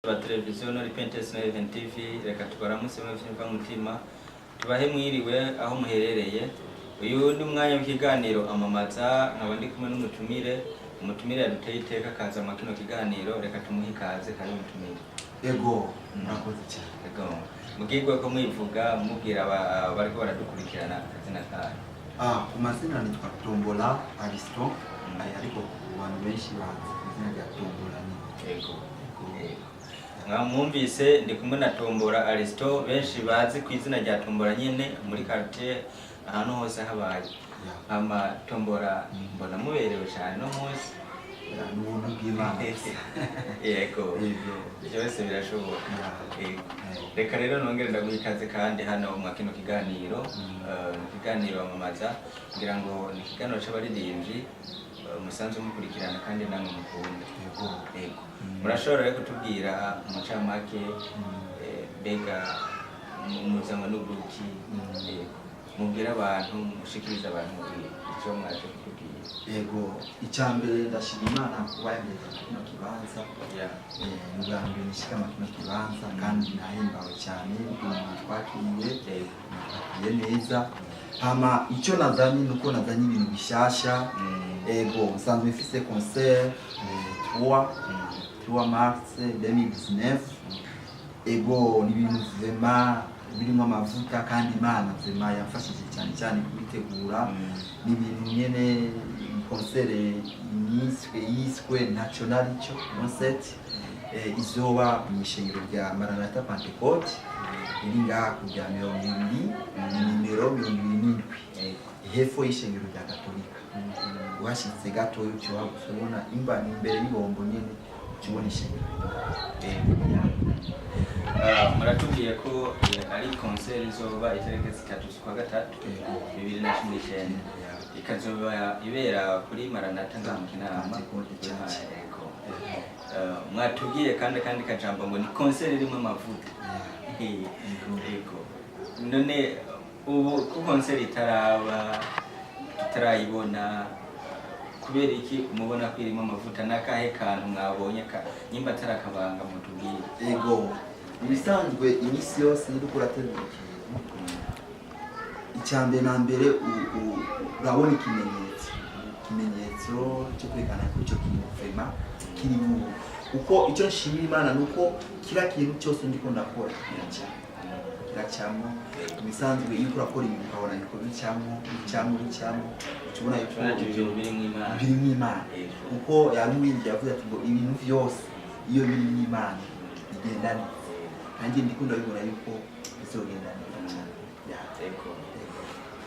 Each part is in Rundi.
Ba televiziyo no Repentance no Heaven TV, reka tubaramutse mwe mutima, tubahe mwiriwe aho muherereye. Uyu ni umwanya w'ikiganiro Amamaza, nkaba ndi kumwe n'umutumire. Umutumire yaduteye iteka akaza mu kino kiganiro, reka tumuhe ikaze. Kandi umutumire. Ego, murakoze cyane. Ego, mubwirwe ko mwivuga, mubwira bariko baradukurikirana akazina kanyu. Ah, ku mazina nitwa Tombola Ariston, ariko ku bantu benshi bazi ku izina rya Tombola ni. Ego. Ego. Mwamwumvise, ndi kumwe na Tombora Aristo, benshi bazi ku izina rya Tombora nyene muri quartier, ahantu hose habaye. Ama Tombora, mbona muberewe cyane no munsi. Ya, n'ubuntu bw'Imana. Yego. Yego. Byose birashoboka. Yego. Reka rero nongere ndaguha ikaze kandi hano mwa kino kiganiro. Ni ikiganiro Amamaza, ngira ngo ni ikiganiro c'abaririmbyi musanzwe mukurikirana kandi namwe mukunda. Yego. Yego. Murashobora rero kutubwira mu ncamake, mbega muzanywe n'ubuki? Yego, mubwire abantu, mushikirize abantu ico mwaje kutubwira. Yego, icya mbere ndashima Imana kuba yangeze mu kino kibanza. Ni ubwa mbere nishika mu kino kibanza kandi nahimbawe cyane ukuntu mwatwakiriye. Mwatwakiriye neza. Hama icyo nazanye ni uko nazanye ibintu bishasha. Ego, nsanzwe mfise concert 3 3 mars 2019. Ego, ni ibintu vraiment birimo amavuta kandi Imana vraiment yamfashije cyane cyane kubitegura. Ni ibintu nyene, concert yiswe Ntaco Narico concert, izoba mu ishengero rya Maranatha Pentecote iri ngaha ku rya 20, ni nimero 27, hepfo y'ishengero rya Katolika. Uhashitse gatoya uca ubona imba ni imbere y'ibombo nyene, uca ubona ishengero. Ah, muratubwiye ko ari concert izoba itariki 3 z'ukwa gatatu 2019, ikazoba ibera kuri Maranatha ngaha mu Kinama. Pentecote Church. Yego. Mwatubwiye kandi kajambo ngo ni concert irimo amavuta. Yego, none ubu ko concert itaraba, tutarayibona, kubera iki mubona ko irimo amavuta? N'akahe kantu mwabonye ka nyimba atari akabanga mutubwire? Ego, mu bisanzwe iminsi yose iyo uriko urategura ikintu, icya mbere na mbere urabona ikimenyetso cyo kwerekana ko icyo kintu vraiment kirimo. Uko icyo nshimira Imana ni uko kiriya kintu cyose ndiko ndakora kiracamo, kiracamo. Mu bisanzwe iyo uriko urakora ibintu ukabona biko bicamo, bicamo, bicamo, uca ubona yuko Ubona ibintu birimo Imana. Birimo Imana. Kuko yamwinjiye yavuze ati ngo ibintu vyose iyo birimo Imana bigenda neza. Nanjye ndiko ndabibona yuko bizogenda neza cyane. Ya. Yego.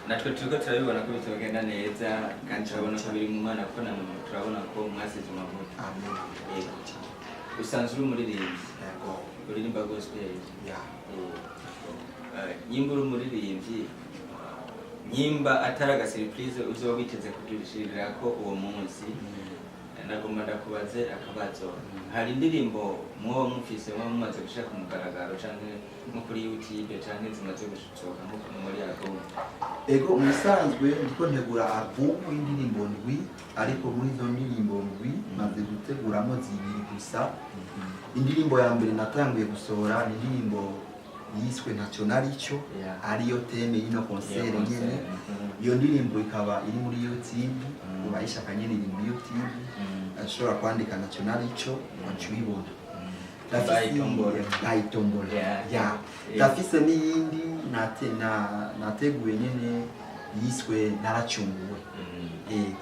Natwe turiko turabibona ko bizogenda neza kandi turabona ko biri mu Mana, kuko namwe turabona ko mwasize amavuta. Amen. Yego. Usanzwe uri umuririmbyi? Yego. Uririmba gospel? Ya. Nyimba uri umuririmbyi, nyimba atari aga surprise uzoba witeze kudushirira ko uwo munsi, nagomba ndakubaze akabazo: hari indirimbo mwoba mufise, muba mumaze gushira ku mugaragaro, canke nko kuri YouTube, canke zimaze gusohoka nko muri album? Ego, mu bisanzwe ndiko ntegura album y'indirimbo ndwi, ariko muri izo ndirimbo ndwi maze guteguramo zibiri gusa. Indirimbo ya mbere natanguye gusohora ni indirimbo yiswe Ntacyo Naricyo, ariyo thème y'ino concert Iyo concert, nyene. Iyo ndirimbo ikaba iri muri YouTube. Ubayishaka nyene iri muri YouTube, ashobora kwandika Ntacyo Naricyo waca uyibona. By Tombola. By Tombola. Ya. Ndafise n'iyindi nateguye nyene yiswe Naracunguwe.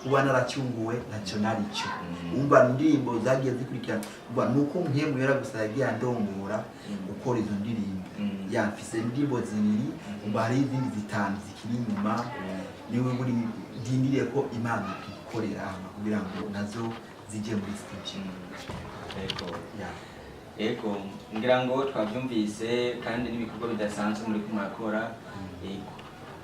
Kuba naracunguwe ntacyo naricyo. Umva, indirimbo zagiye zikurikirana. Umva, nuko Mpwemu Yera gusa yagiye andongora gukora izo ndirimbo. Ya, mfise indirimbo zibiri. Umva, hari izindi zitanu zikiri inyuma, niwe buri ndindiriye ko Imana ikorera hama kugira ngo nazo zijye muri studio. Yego. Ya. Yego, ngira ngo twabyumvise kandi n'ibikorwa bidasanzwe muri ko murakora. Yego,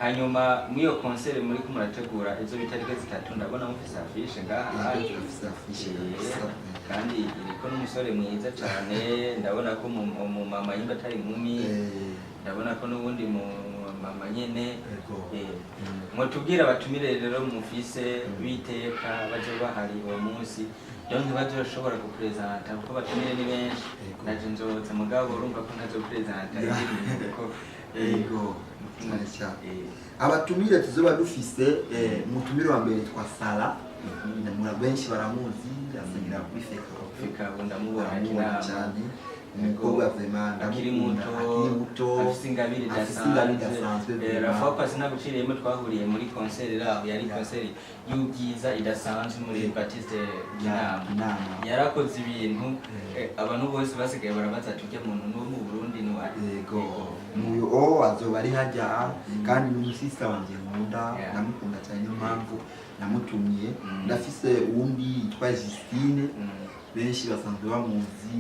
hanyuma muri iyo concert muri ko murategura izo bitarike 3, ndabona mufise affiche ngaha. Yego, dufise affiche kabisa. Kandi iriko n'umusore mwiza cane. Ndabona ko umumama yimba atari inkumi, ndabona ko n'ubundi mu mama nyene. Ego. Mutubwire abatumire rero mufise biteka baje bahari uwo munsi, donc bazoshobora gupresenta, kuko abatumire ni benshi. Ego. Naje nzoza, mugabo urumva ko ntazopresenta indirimbo kuko Ego, cyane cyane. Abatumire tuzoba dufise, umutumire wa mbere yitwa Sara. Benshi baramuzi, asengera kuri FECABU. FECABU, ndamubona. Baramubona Kinama. cyane, umukobwa vraiment akiri ndamukunda, muto, akiri muto, afise ingabire afise ingabire idasanzwe idasanzwe. Vraiment. Rafa Pasi naguciriyemo, twahuriye muri concert aho yari concert y'ubwiza idasanzwe muri Baptiste Kinama. Kinama. Yarakoze ibintu, abantu bose basigaye barabaza tujya muntu n'uwo mu Burundi ni wa Yego, nuyu o azoba ari hajya kandi ni umusista wanje nkunda. Ndamukunda cyane, niyo mpamvu namutumiye. Ndafise uwundi yitwa Justine, benshi basanzwe bamuzi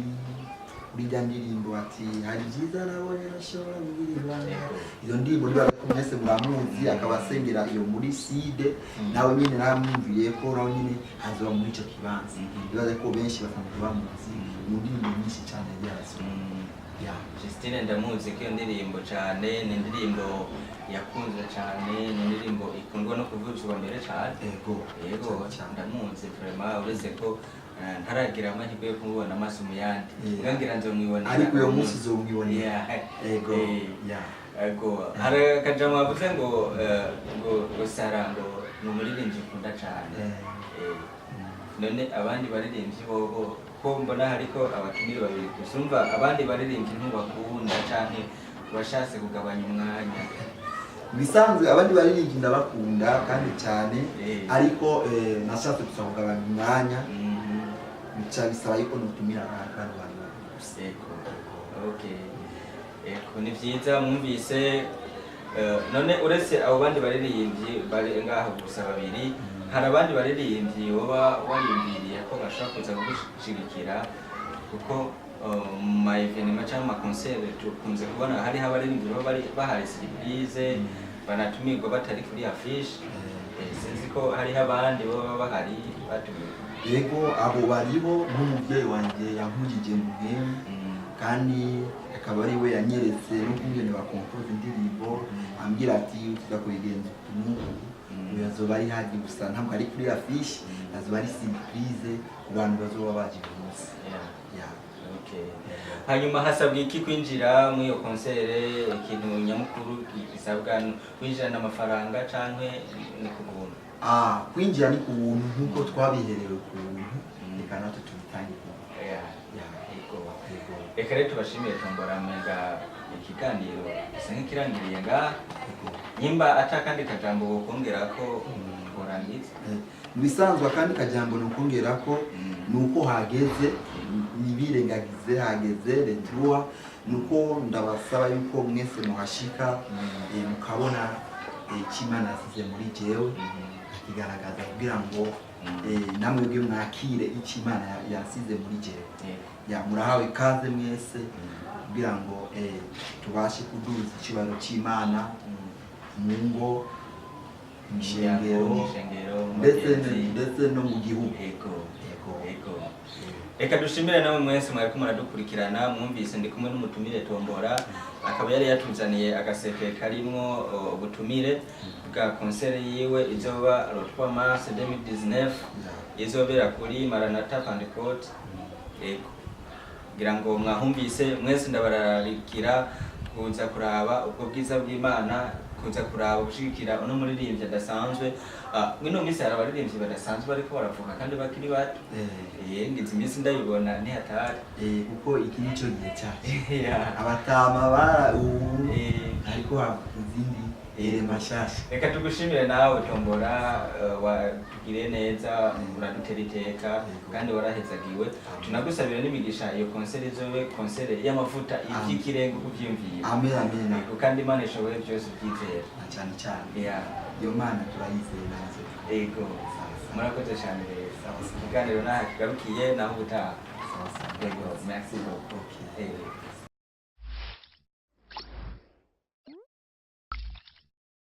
kuri rya ndirimbo ati "Hari byiza nabonye nashobora kugira ibanga". Iyo ndirimbo niba ko mwese muramuzi, akaba asengera iyo muri side. Nawe nyine naramwumviye ko nawe nyine azoba muri ico kibanza. Bibaza ko benshi basanzwe bamuzi mu ndirimbo nyinshi cyane yagiye arasohora. Yeah. Justine ndamuzi ko iyo ndirimbo cyane, ni indirimbo yakunzwe cyane, ni indirimbo ikundwa no kuvuzwa mbere cyane. Ego. Yego. Cyane cyane. Ndamuzi vraiment, uretse ko ntaragira amahirwe yo kumubona amaso mu yandi. Ngangira nzomwibonera. Ariko uyo munsi uzomwibonera. Ego. Yeah. Ego, hari akajambo bavuze ngo ngo Sara ngo ni umuririmbyi ukunda cyane. None abandi baririmbyi bobo, ko mbona hariko abatumire babiri gusa, urumva abandi baririmbyi ntubakunda canke washatse kugabanya umwanya? Bisanzwe abandi baririmbyi ndabakunda kandi cyane, ariko nashatse gusa kugabanya umwanya, bica bisaba yuko nutumira abantu bantu babiri gusa. Ego, okay, ego, ni vyiza mwumvise. None uretse abo bandi baririmbyi bari ngaho gusa babiri, hari abandi baririmbyi woba wariyumviriye ko bashobora kuza kugushigikira? Kuko mu ma événements cyangwa mu ma concert tukunze kubona hariho abaririmbyi baba bari bahari surprise, banatumirwa batari kuri affiche. Sinzi ko hariho abandi baba bahari batumiwe. Yego, abo bariho, nk'umubyeyi wanjye yankujije mu mpemu, kandi akaba ari we yanyeretse n'ukungene bakompoza indirimbo, ambwira ati "Tuza kubigenza uku n'uku." Uyu azoba ari haji gusa ntabwo ari kuri affiche, azoba ari surprise ku bantu bazoba baje uyu munsi. Yeah. Okay. Hanyuma hasabwa iki kwinjira muri iyo concert? Ikintu nyamukuru gisabwa ni kwinjira n'amafaranga canke ni ku buntu? Ah, kwinjira ni ku buntu, nk'uko twabiherewe ku buntu, reka natwe tubitange ku buntu. Yeah. Yego. Yego. Reka rero tubashimire. Tombora, menga ikiganiro gisa nk'ikirangiriye ngaha. Yego. Nyimba ata kandi kajambo wokongera ko tworangiza. Mu bisanzwe akandi kajambo ni ukongera ko ni uko hageze, ntibirengagize, hageze le 3, ni uko ndabasaba yuko mwese muhashika, mukabona icyo Imana yasize muri jewe akigaragaza, kugira ngo namwe bwe mwakire icyo Imana yasize muri jewe. Ya, murahawe ikaze mwese kugira ngo tubashe kuduza icyubahiro cy'Imana mu ngo, mu ishengero, mu ishengero, mu ndetse bagenzi. Ndetse no mu gihugu. Yego. Yego. Yego. Reka dushimire namwe mwese mwariko muradukurikirana. Mwumvise ndi kumwe n'umutumire Tombora, akaba yari yatuzaniye agaseke karimwo ubutumire bwa concert yiwe izoba le 3 mars 2019, izobera kuri Maranatha Pentecôte. Yego, ngira ngo mwahumvise mwese. Ndabararikira kuza kuraba ubwo bwiza bw'Imana, kuza kuraba gushigikira uno muririmbyi adasanzwe. Mwino minsi hari abaririmbyi badasanzwe bariko baravuka kandi bakiri bato. Ngize iminsi ndabibona, ni hatari. Kuko iki nico gihe cyacu. Abatama bara ubu, ariko havuka izindi ere mashasha. Reka tugushimire nawe Tombora, watugiriye neza, uradutera iteka. Yego. Kandi warahezagiwe. Tunagusabira n'imigisha, iyo concert izobe concert y'amavuta ivy'ikirenga uko uvyiyumviye. Amen, amen. Yego, kandi Imana ishoboye byose, ubyizera. Na cyane cyane. Iyo Mana turayizeye natwe. Yego. Sawa, sawa. Murakoze cyane rero. Sawa, sawa. Ikiganiro naha kigarukiye, naho ubutaha. Sawa, sawa. Yego, merci beaucoup. Okay.